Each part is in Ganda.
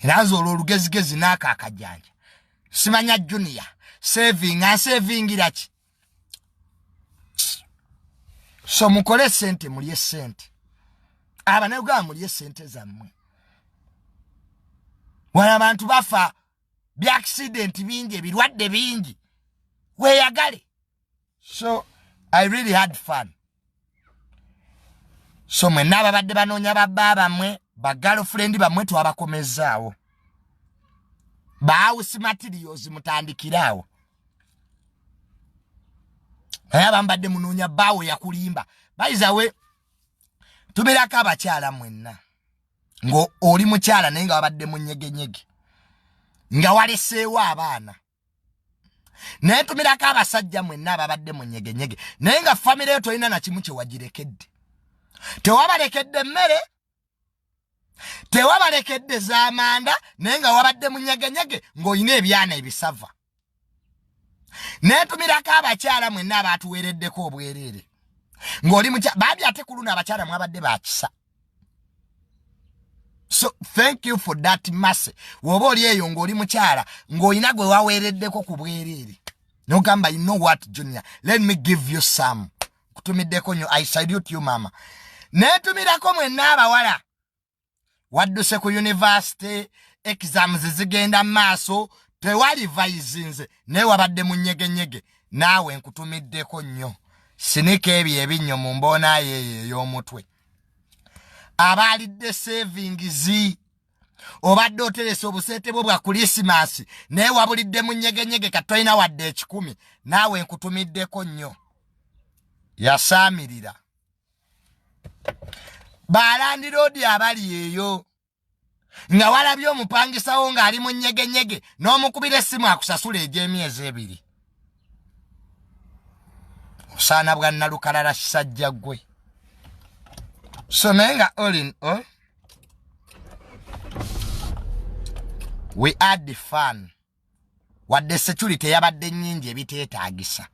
Era nze olwo olugezigezi naako akajanja simanya junior saving ansavingira ki? So mukole sente, mulye sente, abanayuganda mulye sente zammwe. Wano abantu bafa bya accident bingi, ebirwadde bingi, weyagale. So I really had fun. So mwenna ababadde banoonya babba bammwe, ba girlfriend bammwe, twabakomezaawo. Ba house materials mutandikiraawo, naye abambadde munoonya bbaawo yakulimba. Bayizawe tubeerako abakyala mwenna, ng'oli mukyala naye nga wabadde munyegenyege nga waleseewo abaana. Naye tumirako abasajja mwenna ababadde munyegenyege naye nga famire yo tolina nakimu kyewagirekedde. Tewabalekedde emmere, tewabalekedde z'amanda, naye nga wabadde munyegenyege ng'olina ebyana ebisava. Netumirako abakyala mwenna abatuweereddeko obwereere ng'oli mukya bambi. Ate ku luno abakyala mwabadde bakisa, so thank you for that mercy. Woba oli eyo ng'oli mukyala ng'olina gwe waweereddeko ku bwereere nogamba, "You know what, Junior, let me give you some," kutumiddeko nnyo. I salute you, mama. Netumirako mwenna abawala wadduse ku university, exams zigenda mu maaso, tewali vayizinze naye wabadde mu nyegenyege, naawe nkutumiddeko nnyo. Sinika ebyo ebinnyo mu mboonayo eyo ey'omutwe. Abaalidde savings, obadde oteresa obuseete bwo bwa Krisimaasi naye wabulidde mu nyegenyege, kati tolina wadde 100, naawe nkutumiddeko nnyo. Yasaamirira ba landlord abali eyo nga walabye omupangisawo ng'ali mu nyegenyege n'omukubira essimu akusasula egy'emyezi 2. Osaana bwa nalukalala, kisajja ggwe. So naye nga all in all we had fun, wadde security yabadde nnyingi ebiteetaagisa,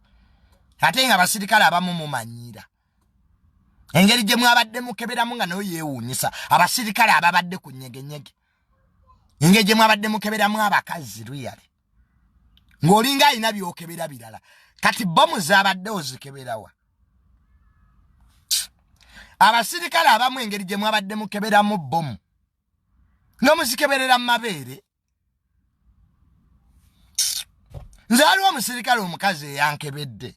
ate nga abasirikale abamu mumanyira engeri gye mwabadde mukeberamu nga nayo yeewuunyisa. Abasirikale ababadde ku nyegenyege, engeri gye mwabadde mukeberamu abakazi luyale ng'olinga alina byokebera birala, kati bomu zabadde ozikeberawa? Abasirikale abamu engeri gye mwabadde mukeberamu bomu nga muzikeberera mu mabeere. Nze waliwo omusirikale omukazi eyankebedde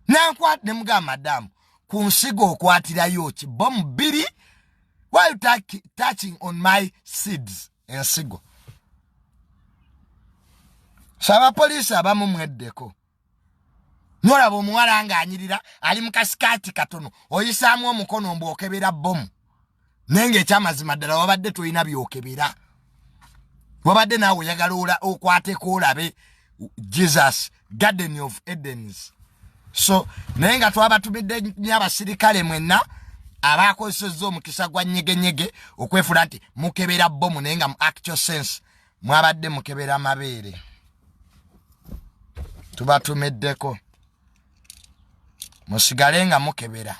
nankwata ne mugamba, "Madamu, ku nsigo okwatirayo ki? Bomu bbiri? Why you touching on my seeds, ensigo?" So abapoliisi abamu mweddeko. Nolaba omuwala ng'anyirira ali mu kasikaati katono, oyisaamu omukono mbu okebera bomu, naye ng'ekyamazima ddala wabadde tolina byokebera, wabadde naawe oyagala okwateko olabe Jesus Garden of Edens. So naye nga twabatumidde nnyo abasirikale mwenna abakozesezza omukisa gwa nyegenyege okwefula nti mukebera bomu, naye nga mu actual sense mwabadde mukebera mabeere. Tubatumiddeko, musigale nga mukebera.